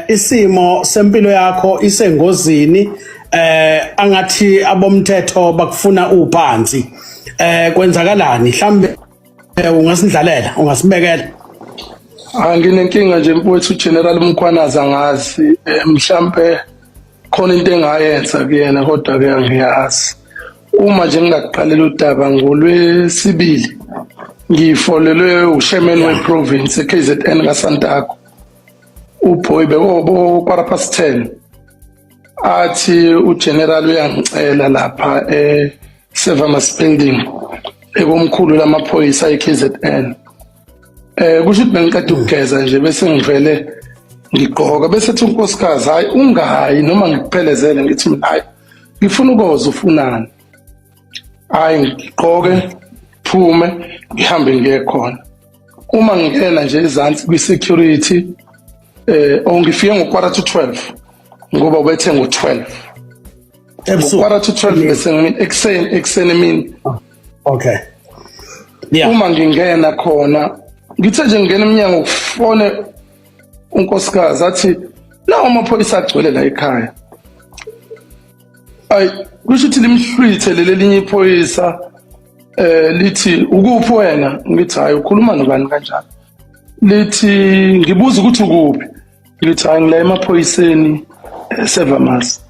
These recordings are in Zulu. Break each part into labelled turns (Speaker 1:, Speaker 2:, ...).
Speaker 1: isimo sempilo yakho isengozini, angathi abomthetho bakufuna uphansi. Kwenzakalani? Mhlambe ungasindlalela, ungasibekela?
Speaker 2: Anginenkinga nje, mfowethu General Mkhwanazi, angazi, mhlambe khona into engayenza kuyena, kodwa ke angiyazi. Uma nje ngingakuqalela udaba, ngolwesibili ngifolelwe uchairman we-province e-KZN kaSantaco, uBoy, beko 10:15, athi ugeneral uyangicela lapha e-Servamus Building, ekomkhulu lamaphoyisa e-KZN. Kusho ukuthi bengiqeda ukugeza nje, bese ngivele ngigqoka, bese ethi unkosikazi, "Hayi, ungayi, noma ngikuphelezele." Ngithi mina, "Hayi, ngifuna ukoza ufunani." Hayi, ngigqoke, phume, ngihambe ngiye khona. Uma ngingena nje ezansi kwi-security, ongifike ngo-11:45, ngoba ubethe ngo-12.
Speaker 1: Ebusuku?
Speaker 2: 11:45, bese ngimini ekuseni, emini.
Speaker 1: Okay, yeah.
Speaker 2: Uma ngingena khona, ngithe nje ngingena eminyango, kufone unkosikazi, athi lawo amaphoyisa agcwele la ekhaya. Ayi, kusho ukuthi limhlwithe leli elinye iphoyisa, lithi, "Ukuphi wena?" Ngithi, "Hayi, ukhuluma nobani kanjani?" Lithi, "Ngibuza ukuthi ukuphi." Ngithi, "Hayi, ngila emaphoyiseni, Servamus."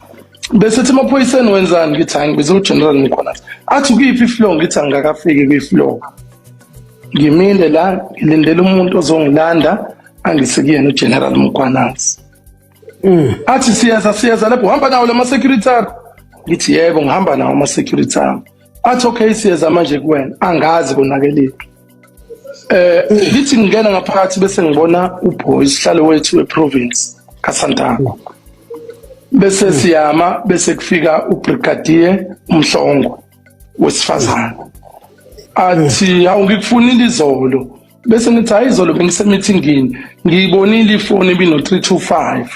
Speaker 2: Bese ethi, "Emaphoyiseni wenzani?" Ngithi, "Hayi, ngibize uGeneral Mkhwanazi." Athi, "Ukuyiphi ifloor?" Ngithi, "Angikakafiki kwi-floor, ngimile la, ngilindele umuntu ozongilanda angise kuyena uGeneral Mkhwanazi." Athi, "Siyeza, siyeza lapho. Uhamba nawo lama security akho?" Ngithi, "Yebo, ngihamba nawo ama security ami." Athi, "Okay, siyeza manje kuwena." Angazi konakeliphi. Ngithi ngingena ngaphakathi, bese ngibona uBoy, sihlalo wethu weprovince kaSantaco, bese siyama, bese kufika ubrigadier uMhlongo wesifazane, athi, "Hawu, ngikufunile izolo." Bese ngithi, "Hayi, izolo bengisemithingini, ngiyibonile ifoni ibino 325,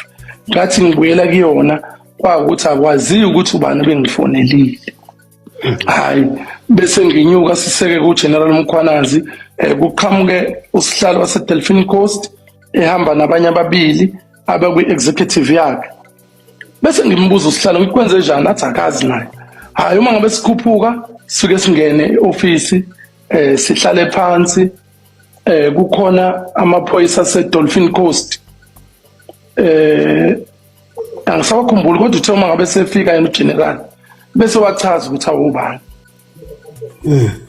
Speaker 2: ngathi ngibuyela kuyona, kwakuthi akwaziyo ukuthi ubani bengifonelile." Hayi, bese nginyuka, siseke ku General Mkhwanazi, kuqhamuke usihlalo wase Delphine Coast ehamba nabanye ababili abakwi executive yakhe. Bese ngimbuza usihlalo ukuthi kwenze njani, athi akazi naye. Hayi, uma ngabe sikhuphuka, sifike singene eoffice, sihlale phansi, kukhona amaphoyisa ase Dolphin Coast, angisawakhumbuli, kodwa uthe uma ngabe sefika yena ugeneral, bese wachaza ukuthi awubani.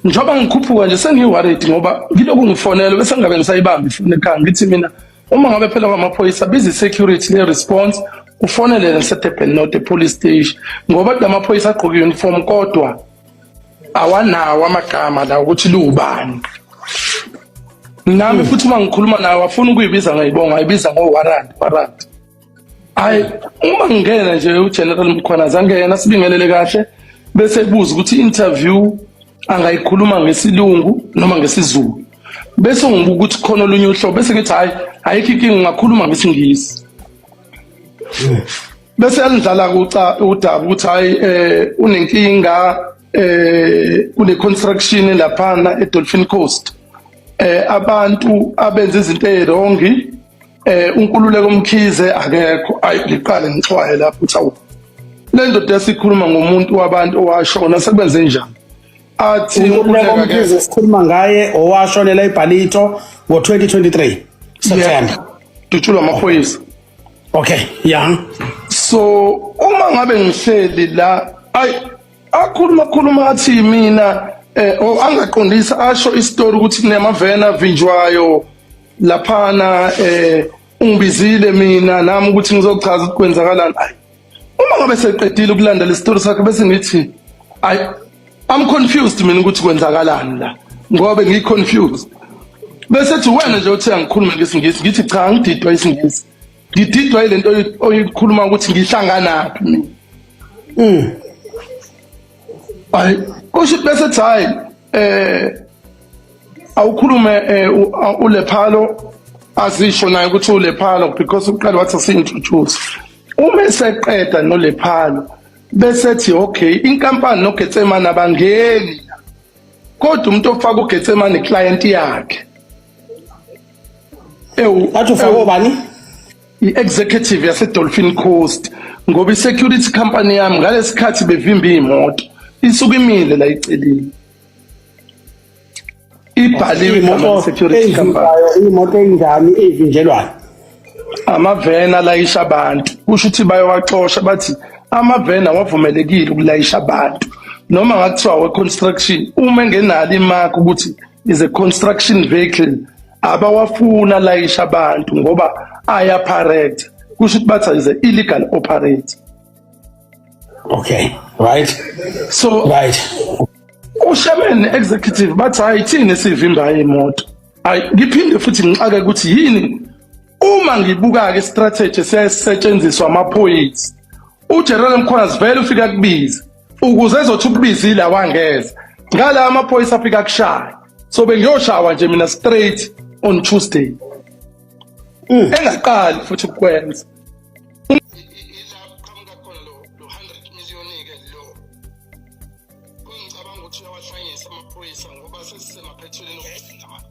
Speaker 2: Njengoba ngikhuphuka nje, sengiyi-worried ngoba ngilokhu ngifonela, bese ngingabe ngisayibamba ifoni ekhaya. Ngithi mina, uma ngabe phela kwamaphoyisa, biza i-security le-response, ufonele nase-Durban North police station, ngoba la maphoyisa agqoke i-uniform kodwa awanawo amagama la ukuthi liwubani. Nami futhi uma ngikhuluma naye, wafuna ukuyibiza ngayibonga, ayibiza ngo-warrant, warrant. Hayi, uma ngingena nje, uGeneral Mkhwanazi angena, sibingelele kahle, bese ebuza ukuthi interview angayikhuluma ngesilungu noma ngesiZulu. Bese ngibuka ukuthi khona olunye uhlobo, bese ngithi, "Hayi, ayikho inkinga, ungakhuluma ngesingisi." Bese yalidlala kuca udaba ukuthi hayi, unenkinga, kune construction laphana eDolphin Coast, abantu abenza izinto eziwrong, uNkululeko Mkhize akekho. Ayi, ngiqale ngixwaye lapho ukuthi awu, le ndoda yasikhuluma ngomuntu wabantu owashona, sekwenze njani? Athi
Speaker 1: uNkululeko Mkhize sikhuluma ngaye owashonela eBallito ngo-2023 September.
Speaker 2: Dutshulwa amaphoyisa.
Speaker 1: Okay, yeah.
Speaker 2: So uma ngabe ngihleli la, ay, akhuluma khuluma, athi mina o angaqondisa, asho isitori ukuthi kunemavena avinjwayo laphana, ungibizile mina nami ukuthi ngizochaza ukuthi kwenzakalani. Ay, uma ngabe seqedile ukulanda le story sakhe, bese ngithi, "Ay, I'm confused mina ukuthi kwenzakalani la," ngoba ngiyi confused. Bese ethi, "Wena nje uthe angikhulume ngesingisi." Ngithi, "Cha, ngididwa isingisi, ngididwa ilento oyikhuluma ukuthi ngihlanganaphi mina." Hayi, kusho ukuthi bese ethi, "Hayi, awukhulume uLephalo." Azisho naye ukuthi uLephalo, because uqala wathi asi-introduce. Uma eseqeda noLephalo, bese ethi, "Okay, inkampani noGetsemane abangeni, kodwa umuntu ofaka uGetsemane client yakhe." Ewu.
Speaker 1: Athi ufake obani?
Speaker 2: I-executive yase-Dolphin Coast, ngoba i-security company yami ngalesikhathi bevimba iy'moto isuke imile la icelile, ibhaliwe igama le-security company.
Speaker 1: Imoto eyinjani eyivinjelwayo?
Speaker 2: Amaveni alayisha abantu, kusho ukuthi bayowaxosha, bathi amaveni awavumelekile ukulayisha abantu noma ngakuthiwa we-construction, uma engenalo imark ukuthi is a construction vehicle, abawafuna layisha abantu ngoba ayaparate, kusho ukuthi bathi is a illegal operator.
Speaker 1: Okay, right.
Speaker 2: So
Speaker 1: right.
Speaker 2: Ushaman executive bathi hayi, thini sivimba imoto. Hayi, ngiphinde futhi ngixake ukuthi yini uma ngibuka ke strategy siyasetshenziswa amaphoyisa. UGeneral Mkhwanazi vele ufika kubiza ukuze ezothi ukubizile awangeza ngala amaphoyisa afika kushaya, so bengiyoshawa nje mina straight on Tuesday engaqali futhi ukwenza ila qhamuka khona lo 100 million ke lo ngicabanga ukuthi uyawahlanyisa amaphoyisa ngoba sesisemaphethelweni okugcina manje.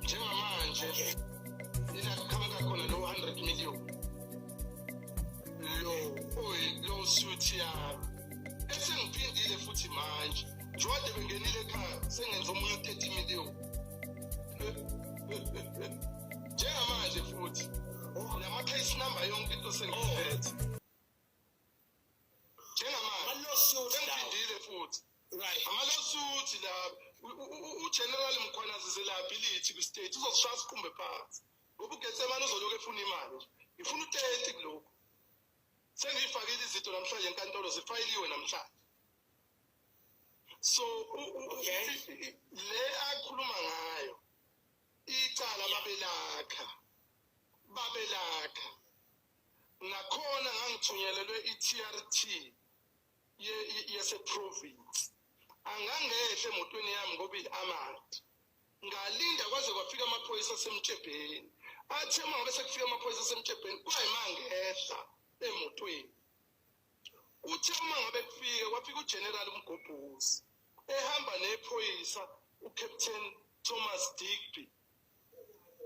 Speaker 2: Njengamanje ila qhamuka khona lo 100 million lo oyi lo suit yami esengiphindile futhi manje njengoba bengenile ekhaya sengenza omunye u-30 million njengamanje futhi nama-case number yonke into sengiphethe njengamanje sengiphindile futhi ama-lawsuit la. UGeneral Mkhwanazi is a liability kwi-state, uzosishaya siqumbe phansi ngoba uGetsemane uzolokhu efuna imali nje. Ngifuna u-30 kulokhu, sengiyifakile izinto namhlanje enkantolo, zifayiliwe namhlanje. So le akhuluma ngayo icala babelakha babelakha nakhona ngangithunyelelwe i-TRT yase-province, angangehle emotweni yami ngoba i-armored. Ngalinda kwaze kwafika amaphoyisa asemtshebheni, athe uma ngabe sekufika amaphoyisa asemtshebheni kwayima ngehla emotweni. Uthe uma ngabe kufika, kwafika uGeneral Mgobhozi ehamba nephoyisa uCaptain Thomas Digby,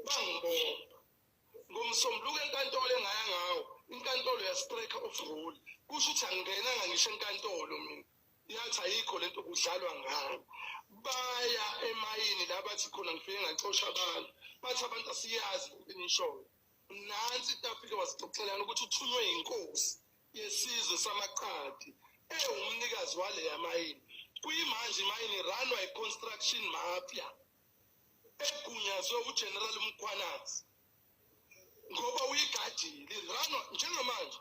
Speaker 2: bangibopha ngomsombuluko enkantolo engaya ngawo, inkantolo ya-strike off rule, kusho ukuthi angingenanga ngisho enkantolo mina, yathi ayikho lento kudlalwa ngayo. Baya emayini la bathi khona ngifike ngaxosha abantu, bathi abantu asiyazi into enishoyo. Nansi itafike wasixoxelana ukuthi uthunywe inkosi yesizwe samaqadi ewumnikazi waleya mayini. Kuyimanje imayini runwa i-construction mafia egunyazwe uGeneral Mkhwanazi ngoba uyigadile, runwa njengamanje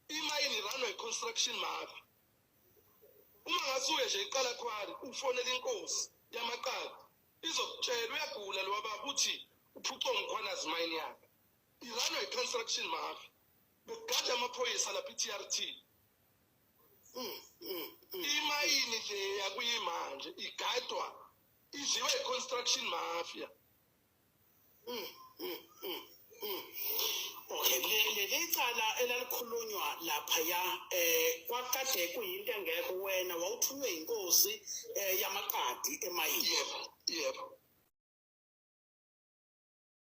Speaker 2: imayini runwa i-construction mafia. Uma ngasuke nje iqala quarry ufonela inkosi yamaqadi izokutshela uyagula lo baba uthi uphucwa uMkhwanazi mayini yakhe, irunwa i-construction mafia, bekugada amaphoyisa lapha i-TRT. Imayini leya kuyimanje igadwa idliwe i-construction mafia.
Speaker 1: Okay, leli cala elalikhulunywa laphaya kwakade kuyinto engekho, wena wawuthunywe inkosi yamaqadi emayini.
Speaker 2: Yebo.